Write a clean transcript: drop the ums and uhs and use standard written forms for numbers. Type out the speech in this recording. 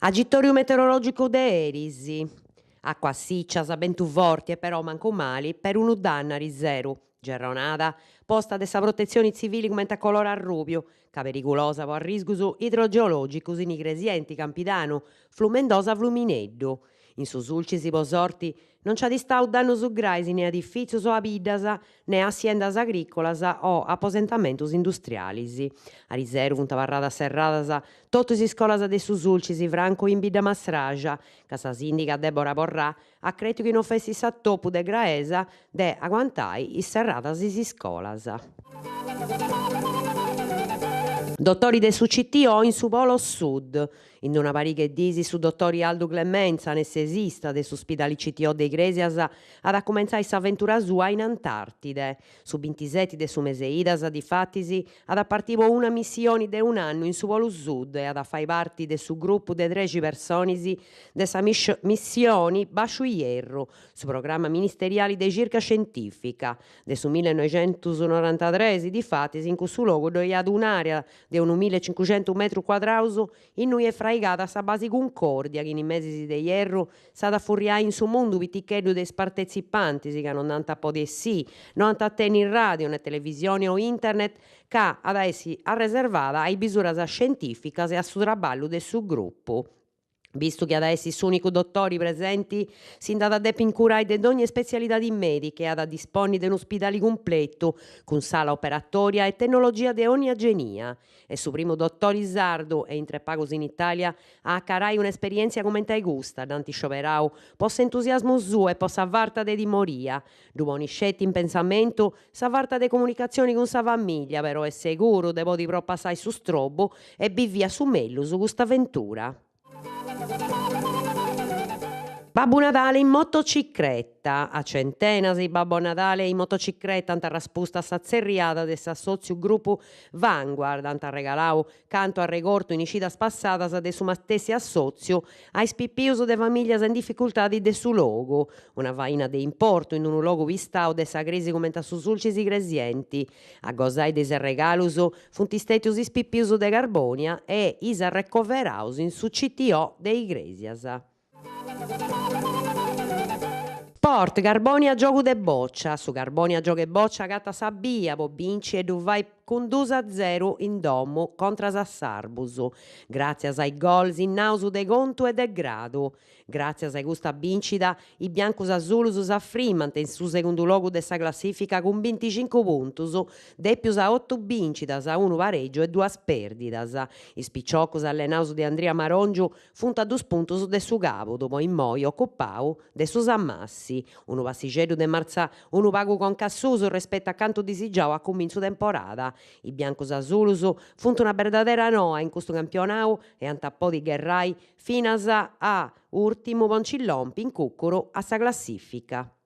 Agitòriu meteorològicu de eris. Àcuas sìcias, bentu forti e però mancu mali perunu dannu ariseru. Gerronada, posta de sa Protetzioni Tzivili cumenti a colori arrùbiu, ca perigulosa po arriscus idrogeològicus in Igresienti, Campidanu, Flumendosa Flumineddu. In su Sulcis po sorti no nci at istau dannus grais ne a edifìtzius o a biddas, ne a siendas agrìcolas o aposentamentus industrialis. Ariseru funt abarradas serradas totu is iscolas de su Sulcis, francu in Bidda Massraxa, ca sa sìndiga Debora Porrà at crètiu chi no fessit sa topu de graesa de aguantai is serradas is iscolas. Dotori de su CTO in su Polo Sud. In d'una pariga 'e dis su dotori Aldu Clemenza, anestesista de su spidali CTO de Igrèsias, at a cumentzai s'aventura sua in Antàrtide. Su bintiseti de su mes e idas, difatis, at a partì po una missioni de un'annu in su Polu Sud e at a fai parti de su grupu de trexi personis de sa missioni Bàsciu Ierru, su programma ministeriali de circa scientìfica. De su millenoixentusnorantatres, difatis, in cussu logu ddoi at un'àrea de unu millecincuxentus metrus cuadraus innui est fraigada sa basi Cuncòrdia chi in is mesis de ierru s'at a furriai in su mundu piticheddu de is partetzipantis ca non nd'ant a podi essì, no ant a tenni ràdiu ne televisioni o internet ca at a essi arreservada a is bisuras scientìficas e a su traballu de su grupu. Bistu chi at a essi s'ùnicu dotori presenti, si nd'at a depi incurai de dogna spetzialidadi mèdica e at a disponni de unu spidali cumpletu, cun sala operatòria e tennologia de ònnia genia. Est su primu dotori sardu, e intre pagus in Itàlia, a acarai un'esperièntzia cumenti a custa, dd'ant scioberau po s'entusiasmu suu e po sa farta de timoria. Ddu ponit sceti in pensamentu sa farta de comunicatzioni cun sa famìllia, però est seguru de podi propassai su strobu e bivi a su mellus custa aventura. Babbu Nadale in motocicreta. A centenas is Babbo Nadale in motocicreta ant arraspustu a sa tzerriada de s'assòtziu Grupu Vanguard, ant arregalau cantu arregortu in is cidas passadas de su matessi assòtziu a is pipius de famìllias in dificultadi de su logu, una faina de importu in unu logu pistau de sa crisi cumenti a su Sulcis Igresienti. A gosai de is arregalus Funt stètius is pipius de Carbònia e is arrecoveraus in su CTO de Igrèsias. Sport, Carbònia giogu de bòcia. Su Carbònia giogu 'e bòcia agatat sa bia po binci e ddu fait cun dus a zeru in domu contras a s'Arbus, gràtzias a is gol sinnaus de Contu e de Gradu. Gràtzias a custa bìncida, is biancus-asulus s'afrimant in su segundu logu de sa classìfica cun binticincu puntus, dèpius a otu bìncidas, unu parègiu e duas pèrdidas. Is piciocus allenaus de Andria Marongiu funt a dus puntus de su càbudu, po immoi ocupau de su Samassi. Unu passixeddu de martza unu pagu conca a susu respetu a cantu disigiau a cumintzu temporada. Is biancus-asulus funt una berdadera noa in custu campionau e ant a podi gherrai Finas a ùrtimu po nci lompi in cùcuru a sa classìfica.